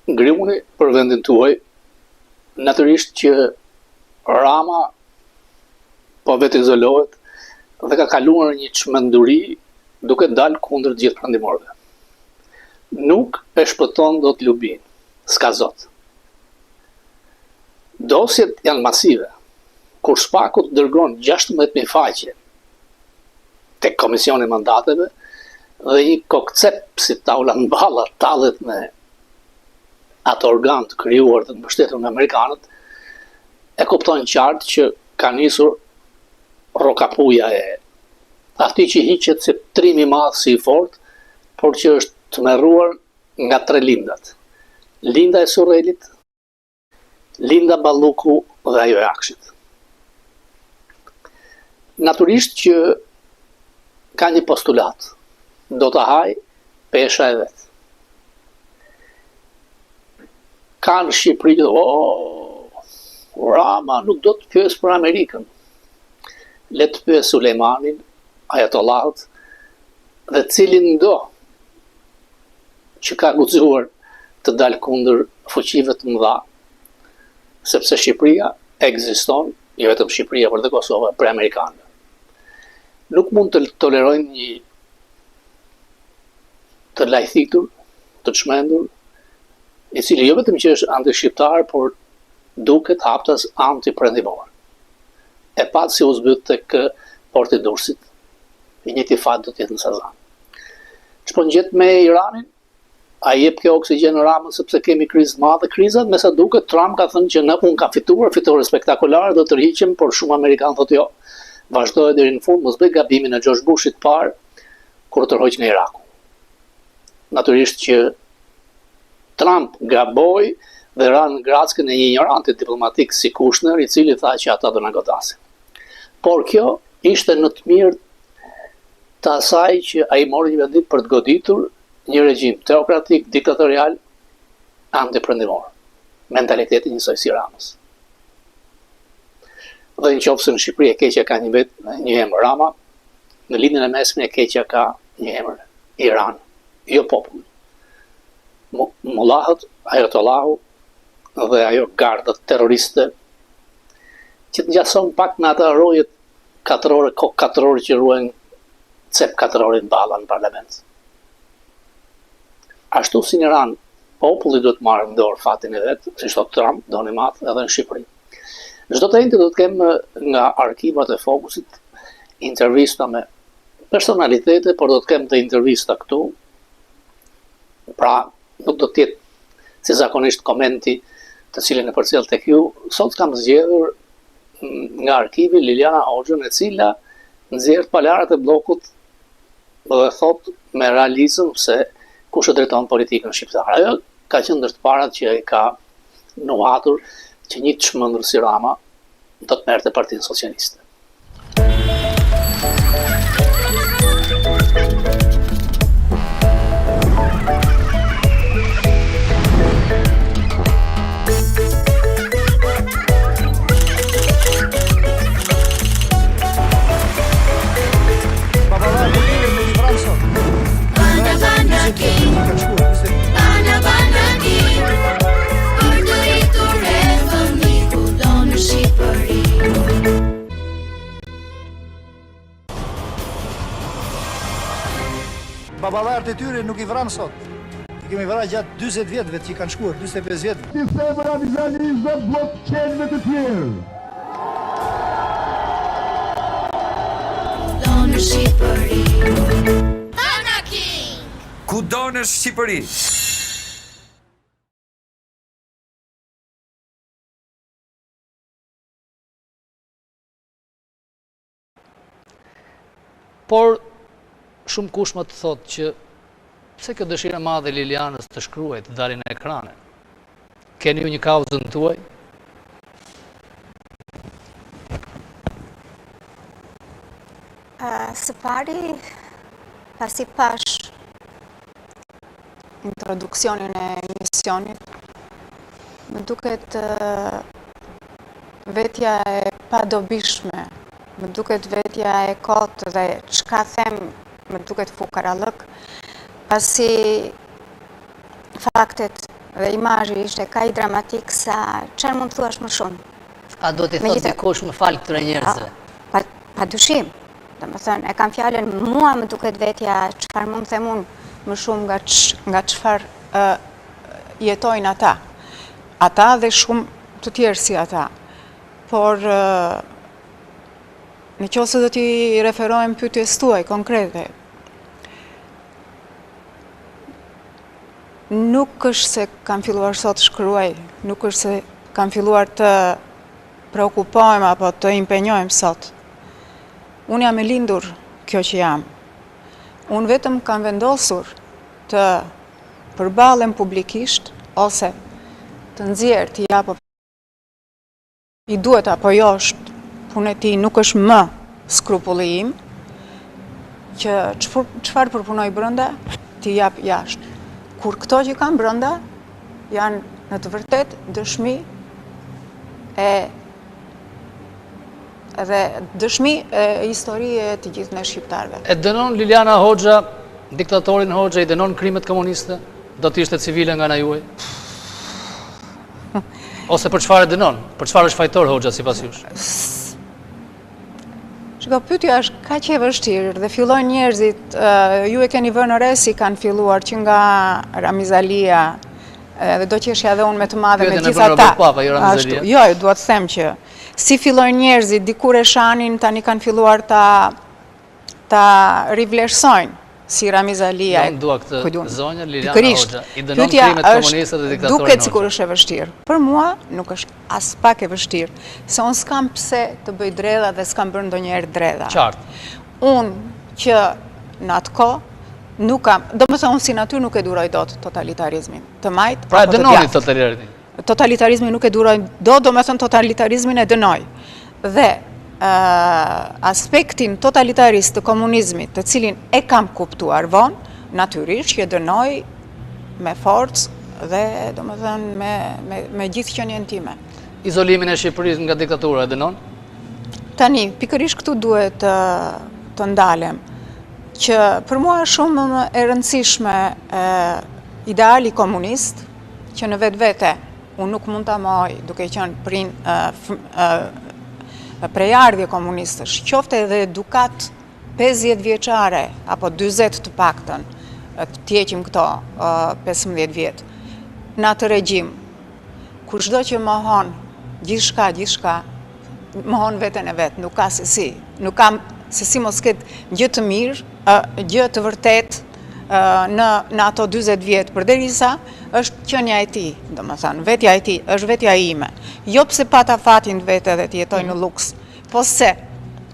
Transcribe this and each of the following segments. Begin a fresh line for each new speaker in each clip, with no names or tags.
Ngrihuni për vendin tuaj, natyrisht që Rama po vetizolohet dhe ka kaluar një çmenduri duke dalë kundër të gjithë perëndimorëve. Nuk e shpëton dot lubinë, s'ka zot. Dosjet janë masive. Kur SPAK-u të dërgon 16.000 faqe tek Komisioni i Mandateve dhe një kokëcep si Taulant Balla tallet me atë organ të krijuar dhe të mbështetur nga amerikanët, e kupton qartë që ka nisur rrokapuja e atij që hiqet si trim i madh si i fortë, por që është tmerruar nga tre Lindat. Linda e Surrelit, Linda Balluku dhe ajo e AKSHI-t. Natyrisht që ka një postulat, do ta hajë pesha e vet. Ka në Shqipëri, o, oh, Rama nuk do të pyesë për Amerikën. Le të pyesë Sulejmanin, Ajatollahët, dhe cilindo që ka guxuar të dalë kundër fuqive të mëdha, sepse Shqipëria ekziston, jo vetëm Shqipëria, por dhe Kosova, prej amerikanëve. Nuk mund të tolerojnë një të lajthitur, të çmendur, i cili jo vetëm që është antishqiptar, por duket haptas antiperëndimor. E patë si u zbyt tek porti i Durrësit, i njëjti fat do të jetë në Sazan. Ç'po ngjet me Iranin? A i jep kjo oksigjen Ramës sepse kemi krizë të madhe? Krizat, me sa duket, Trump ka thënë që në unë kam fituar, fitore spektakolare, do tërhiqem, por shumë amerikanë thotë jo. Vazhdoje deri në fund, mos bëj gabimin e George Bushit të parë kur u tërhoq nga Iraku. Natyrisht që Trump gaboi dhe ra në grackën e një injoranti diplomatik si Kushner, i cili tha që ata do na godasin. Por kjo ishte në të mirë të asaj që ai mori një vendim për të goditur një regjim teokratik, diktatorial, antiperëndimor. Mentaliteti njësoj si Ramës. Dhe në qoftë se në Shqipëri e keqja ka një vet, një emër Rama, në Lindjen e Mesme e keqja ka një emër Iran, jo populli. Mullahët, Ajatollahu dhe ajo garda terroriste që të ngjason pak me ata rojet katrore, kokë katrore që ruajnë cep katrorin Balla në parlament. Ashtu si në Iran, populli duhet të marrë në dorë fatin e vet, siç thotë Trump, doni mat edhe në Shqipëri. Çdo të enjte do të kem nga arkivat e Fokusit intervista me personalitete, por do të kem dhe intervista këtu. Pra, nuk do të jetë si zakonisht komenti të cilin e përcjell tek ju. Sot kam zgjedhur nga arkivi Liliana Hoxhën e cila nxjerr të palarat e bllokut dhe thotë me realizëm se kush e drejton politikën shqiptare. Ajo ka qenë ndër të parat që e ka nuhatur që një të çmendur si Rama do të merrte Partinë Socialiste.
Baballarët e tyre nuk i vramë sot. I kemi vrarë gjatë 40 vjetëve që kanë shkuar, 45 vjetëve.
Sistem radikalizëm bllokçenëve të tjerë.
Kudo në Shqipëri.
Kudo në Shqipëri.
Por shumë kush më të thotë që pse kjo dëshirë e madhe e Lilianës të shkruajë, të dalë në ekrane? Keni ju një kauzën tuaj?
Së pari, pasi pashë introduksionin e emisionit, më duket vetja e padobishme, më duket vetja e kotë dhe çka them më duket fukarallëk, pasi faktet. Dhe imazhi ishte kaq dramatik sa çfarë mund të thuash më
shumë. A do t'i thotë dikush më fal këtyre njerëzve?
Pa, pa dyshim. Domethënë, e kam fjalën mua më duket vetja çfarë mund të them unë më shumë nga nga çfarë jetojnë ata. Ata dhe shumë të tjerë si ata. Por në qoftë se do t'i referohem pyetjes tuaj konkrete, Nuk është se kam filluar sot të shkruaj, nuk është se kam filluar të preokupohem apo të impenjohem sot. Unë jam e lindur kjo që jam. Unë vetëm kam vendosur të përballem publikisht ose të nxjerr të jap I duhet apo jo është punë e tij, nuk është më skrupulli im, që çfarë përpunoj brenda, t'i jap jashtë. Kur këto që kam brenda, janë në të vërtetë dëshmi e dhe dëshmi e histori e të gjithë ne shqiptarëve.
E dënon Liliana Hoxha, diktatorin Hoxha, i dënon krimet komuniste, do të ishte civile nga ana juaj? Ose për çfarë e dënon? Për çfarë është fajtor Hoxha sipas
jush? Shiko, pyetja është kaq e vështirë dhe fillojnë njerëzit, ju e keni vënë re si kanë filluar që nga Ramiz Alia, dhe do qeshja edhe unë me të madhe me gjithë ata.
Papa, jo Ramiz Alia.
Jo, dua të them që si fillojnë njerëzit, dikur e shanin, tani kanë filluar ta ta rivlerësojnë si Ramiz
Alia. Jo, unë dua këtë zonjën Liliana Hoxha. I dënon krimet komuniste dhe diktatorin
Duket sikur është e vështirë. Për mua nuk është aspak e vështirë, se unë s'kam pse të bëj dredha dhe s'kam bërë ndonjëherë dredha.
Qartë.
Unë që në atë kohë nuk kam, domethënë unë si natyrë nuk e duroj dot totalitarizmin, të majtë
pra apo të djathtë. Pra e dënoni totalitarizmin?
Totalitarizmin nuk e duroj dot, domethënë totalitarizmin e dënoj. Dhe aspektin totalitarist të komunizmit, të cilin e kam kuptuar vonë, natyrisht që e dënoj me forcë dhe domethënë me, me, me gjithë qenien
time. Izolimin e Shqipërisë nga diktatura e dënon?
Tani, pikërisht këtu duhet të, të ndalem, që për mua është shumë më e rëndësishme e, ideali komunist, që në vetvete unë nuk mund ta mohoj duke qenë prin prejardhje komunistësh, qoftë edhe edukatë 50 vjeçare apo 40 të paktën, t'i heqim këto 15 vjet. Në atë regjim, kushdo që mohon gjithçka, gjithçka, mohon veten e vet, nuk ka se si, nuk ka se si mos ketë gjë të mirë, gjë të vërtetë në në ato 40 vjet, përderisa është qenia e tij, domethënë, vetja e tij, është vetja ime. Jo pse pata fatin të vete dhe të jetoj në luks, po se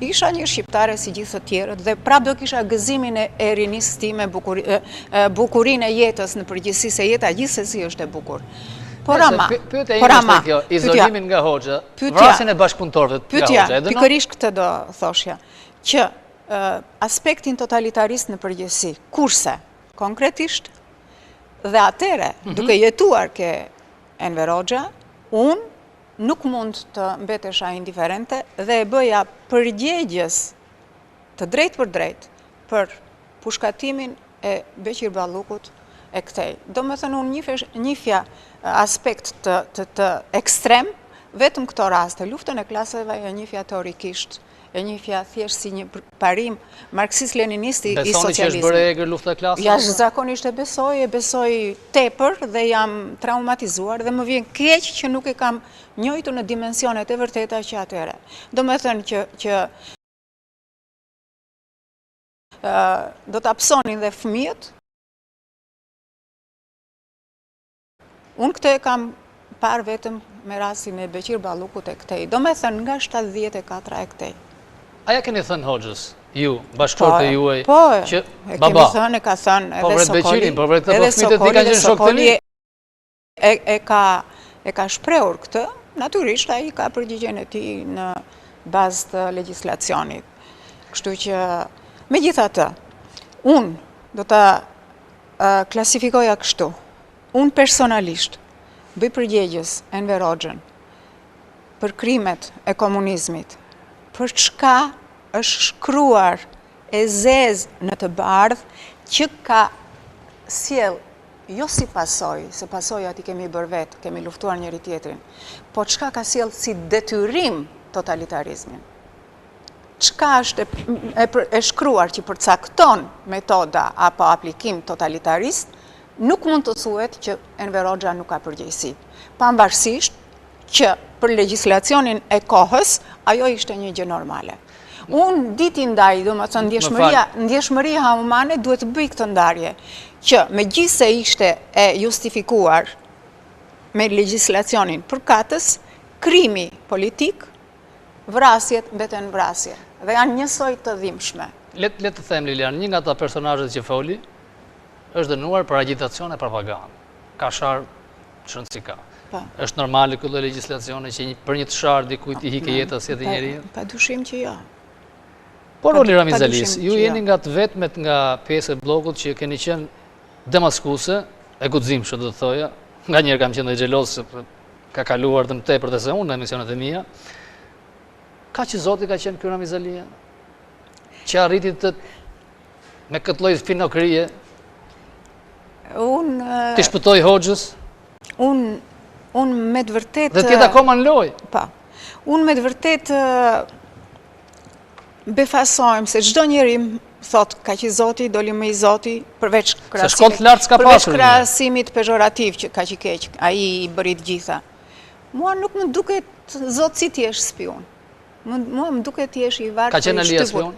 isha një shqiptare si gjithë të tjerët dhe prapë do kisha gëzimin e, e rinisë time, bukuri, bukurinë e jetës në përgjithësi se jeta gjithsesi është e bukur.
Por ama, pyetja ime është kjo, izolimin nga Hoxha, vrasjen e bashkëpunëtorëve nga Hoxha,
e dënon? Pikërisht këtë do thoshja, që aspektin totalitarist në përgjithësi, kurse, konkretisht, dhe atëherë, mhm. duke jetuar ke Enver Hoxha, unë nuk mund të mbetesha indiferente dhe e bëja përgjegjës të drejtpërdrejtë për pushkatimin e Beqir Ballukut e këtej. Domethënë, unë njifja aspekt të, të, të ekstrem, vetëm këto raste, luftën e klaseve e njifja teorikisht, e njifja thjesht si një parim marksist-leninist i
socializmit. Besoni që është bërë e egër lufta e
klasave? Jashtëzakonisht e besoj, e besoj tepër dhe jam traumatizuar dhe më vjen keq që nuk e kam njohur në dimensionet e vërteta që atëherë. Domethënë që, që do ta pësonin dhe fëmijët. Unë këtë e kam parë vetëm me rastin e Beqir Ballukut e këtej. Domethënë nga 74 e
këtej. A ja keni thënë Hoxhës, ju, bashkëshortja po, juaj,
po, që baba, e kemi thënë, e ka thënë
po edhe Sokoli, po vret edhe po Sokoli, kanë qenë shokë të mi.
E, e ka e ka shprehur këtë, natyrisht ai ka përgjigjen e tij në bazë të legjislacionit. Kështu që megjithatë, unë do ta klasifikoja kështu. Unë personalisht bëj përgjegjës Enver Hoxhën për krimet e komunizmit, për çka është shkruar e zezë në të bardhë që ka sjellë. jo si pasojë, se pasojat i kemi bërë vetë, kemi luftuar njëri-tjetrin, po çka ka sjellë si detyrim totalitarizmin. Çka është e, e shkruar që përcakton metoda apo aplikim totalitarist, nuk mund të thuhet që Enver Hoxha nuk ka përgjegjësi. Pavarësisht që për legjislacionin e kohës, ajo ishte një gjë normale. Unë di t'i ndaj, domethënë, ndjeshmëria, ndjeshmëria humane duhet të bëjë këtë ndarje, që megjithëse ishte e justifikuar me legjislacionin përkatës, krimi politik, vrasjet mbeten vrasje, dhe janë njësoj të dhimbshme.
Le, le të them, Lilian, një nga ata personazhet që foli, është dënuar për agjitacion e propagandë. Ka sharë ç'rëndësi ka. Po. Është normale ky lloj legjislacioni që për një të sharë dikujt i ikë jeta si edhe njeriu?
Pa dyshim që jo.
Po roli Ramiz Alisë, ju jeni jo. nga të vetmet nga pjesë e bllokut që keni qenë demaskuse, e guximshme do të thoja, nganjëherë kam qenë dhe xheloz, se ka kaluar dhe më tepër dhe se unë në emisionet e mia. Kaq i zoti ka qenë ky Ramiz Alia? Që arriti të me këtë lloj finokrie
Unë...
T'i shpëtojë Hoxhës?
Unë, unë me të vërtetë...
Dhe të jetë akoma në lojë?
Pa. Po. Unë me të vërtetë befasohem se çdo njeri thotë kaq i zoti, doli më i zoti, përveç
krahasimit,
përveç krahasimit pezhorativ që kaq i keq, ai i bëri të gjitha. Mua nuk më duket zotësi të jesh spiun. Mua më duket të jesh i varfër
Ka qenë Alia spiun?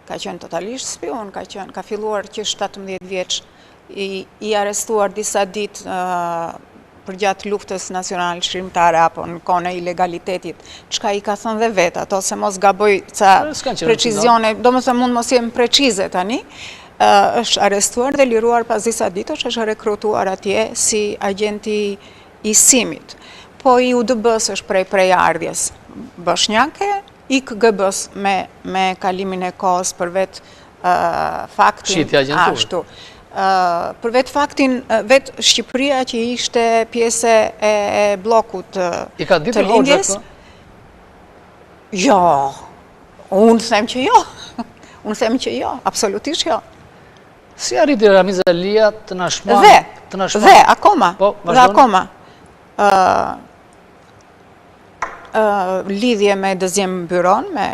Ka qenë totalisht spiun, ka qenë, ka filluar që 17 vjeç i, i arrestuar disa ditë përgjatë luftës nacional çlirimtare apo në kohën e ilegalitetit, çka i ka thënë dhe vetë ato, se mos gaboj ca precizione, domethënë mund mos jem precize tani, është arrestuar dhe liruar pas disa ditësh, është rekrutuar atje si agjent i SIM-it. Po i UDB-së është prej prejardhjes boshnjake, i KGB-së me, me kalimin e kohës për vetë faktin
ashtu.
Për vetë faktin, vetë Shqipëria që ishte pjesë e bllokut
të lindjes.
Jo, unë them që jo. Unë them që jo, absolutisht jo.
Si arriti Ramiz Alia të na shmangë?
Dhe, të na shmangë. Dhe, akoma, po, dhe akoma, lidhje me Deuxième Bureau-në, me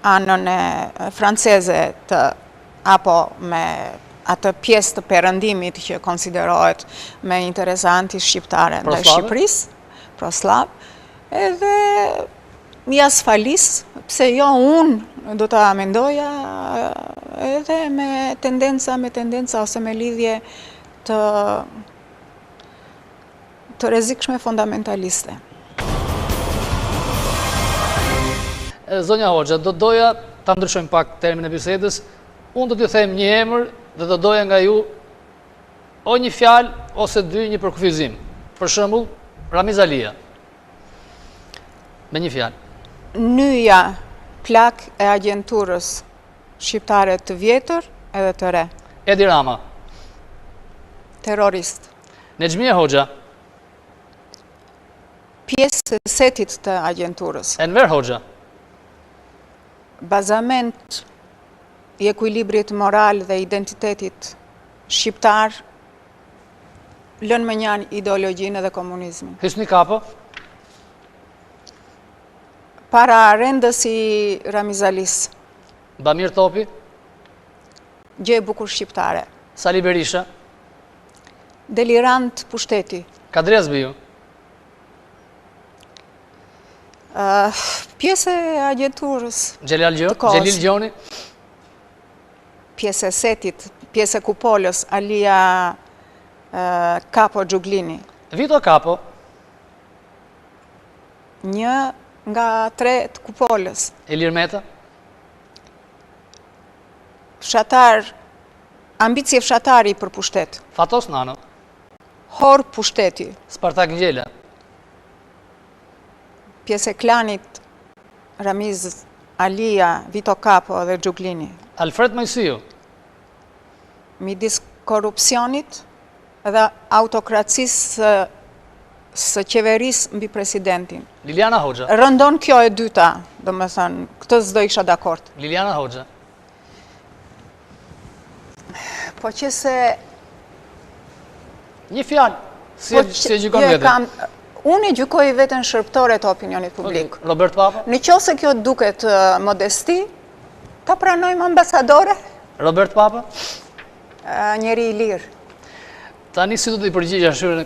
anën e franceze të apo me atë pjesë të perëndimit që konsiderohet me interesa anti-shqiptare ndaj Shqipërisë, prosllav, edhe ia sfalis, pse jo unë do ta mendoja edhe me tendenca, me tendenca ose me lidhje të të rrezikshme fundamentaliste.
Zonja Hoxha, do doja ta ndryshojmë pak termin e bisedës. Unë do t'ju them një emër dhe do doja nga ju o një fjalë ose dy një përkufizim. Për shembull, Ramiz Alia. Me një
fjalë. Nyja plak e agjenturës shqiptare të vjetër edhe të re.
Edi Rama.
Terrorist.
Nexhmije Hoxha.
Pjesë e setit të agjenturës.
Enver Hoxha.
Bazament i ekuilibrit moral dhe identitetit shqiptar lënë mënjanë ideologjinë dhe komunizmin.
Hysni Kapo.
Pararendës i Ramiz Alisë.
Bamir Topi.
Gjë e bukur shqiptare.
Sali Berisha.
Delirant pushteti.
Kadri Hazbiu.
Pjesë e agjenturës.
Xhelal Xhelil Gjoni.
Pjesë e setit, pjesë e kupolës, Alia Kapo Xhuglini.
Vito Kapo.
Një nga tre të kupolës.
Ilir Meta.
Fshatar Ambicie fshatari për pushtet.
Fatos Nano.
Horr pushteti.
Spartak Ngjela.
Pjesë e klanit Ramiz Alia, Vito Kapo dhe Xhuglini.
Alfred Moisiu.
Midis korrupsionit dhe autokracisë së qeverisë mbi presidentin.
Liliana Hoxha.
Rëndon kjo e dyta, domethënë, këtë s'do isha dakord.
Liliana Hoxha.
Po qe se...
Një fjalë, si e po, gjykon jo, veten?
Unë e gjykoj veten shërbëtore të opinionit publik.
Robert Papa?
Në qoftë se kjo duket modesti, ta pranojmë ambasadore?
Robert Papa?
Njeri i lirë.
Tani si do t'i përgjigjesh atyre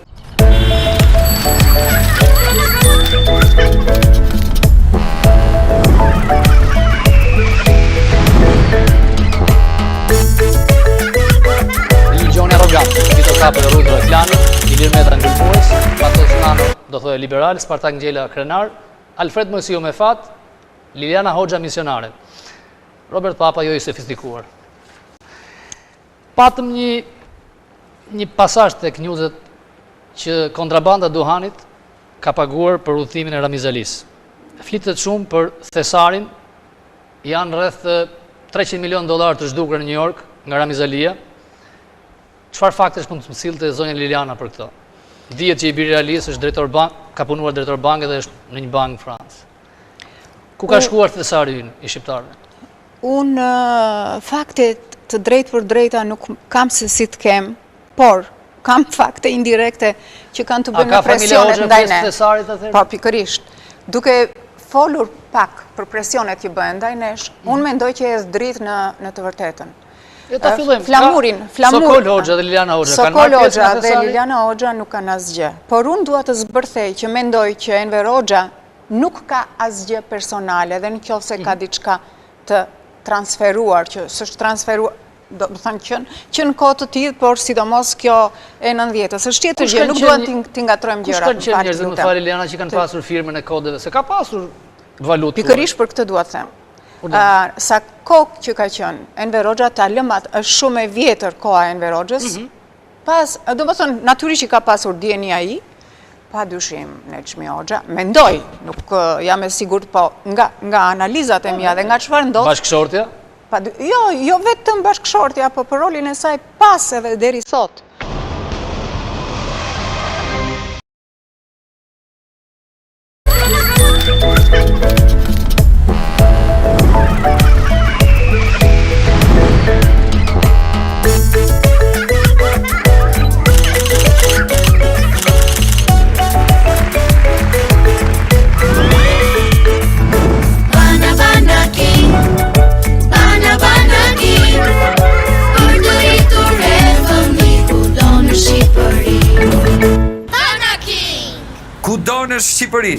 Një Gjoni arrogant, Vito Kapo i rrudhur e klanit, Ilir Meta ngulmues, Fatos Nano do thoje liberal, Spartak Ngjela krenar, Alfred Moisiu me fat, Liliana Hoxha misionare. Robert Papa jo i sofistikuar. Patëm një një pasazh tek newset që kontrabanda e duhanit ka paguar për udhëtimin e Ramiz Alisë. Flitet shumë për thesarin, janë rreth 300 milion dollarë të zhdukur në New York nga Ramiz Alia. Çfarë faktesh mund të më sillte zonja Liliana për këtë? Dihet që i biri i Alisë është drejtor bank, ka punuar drejtor banke dhe është në një bankë në Francë. Ku ka shkuar thesari ynë i shqiptarëve?
Unë fakte të drejtpërdrejta nuk kam se si të kem, por kam fakte indirekte që kanë të bëjnë me presionet ndaj ne. Po, pikërisht. Duke folur pak për presionet që bëhen ndaj nesh, mm. unë mendoj që hedh dritë në, në të vërtetën.
E ta fillojmë.
Flamurin,
flamurin. Sokol Hoxha dhe Liliana Hoxha
kanë marrë pjesë në Hoxha dhe Liliana Hoxha nuk kanë asgjë. Por unë dua të zbërthej që mendoj që Enver Hoxha Nuk ka asgjë personale dhe në qoftë se ka mhm. diçka të transferuar, që s'është transferuar, domethënë që, që në kohë të tij, por sidomos kjo e nëntëdhjetës. është tjetër gjë, nuk duhet t'i ngatërrojmë
gjërat. Kush kanë qenë njerëzit, më fal Liliana, që kanë pasur firmën e kodeve, se ka pasur valutë?
Pikërisht për këtë dua të them. Sa kohë që ka qenë, Enver Hoxha ta lëmë atë, është shumë e vjetër koha e Enver Hoxhës, mhm. Pas, domethënë, natyrisht që ka pasur dijeni ai, pa dyshim Nexhmi Hoxha, mendoj, nuk jam e sigurt, po nga, nga analizat e mia dhe nga çfarë ndodh...
Bashkëshortja?
Pa, jo, jo vetëm bashkëshortja, po për rolin e saj pas edhe deri sot.
Kudo në Shqipëri.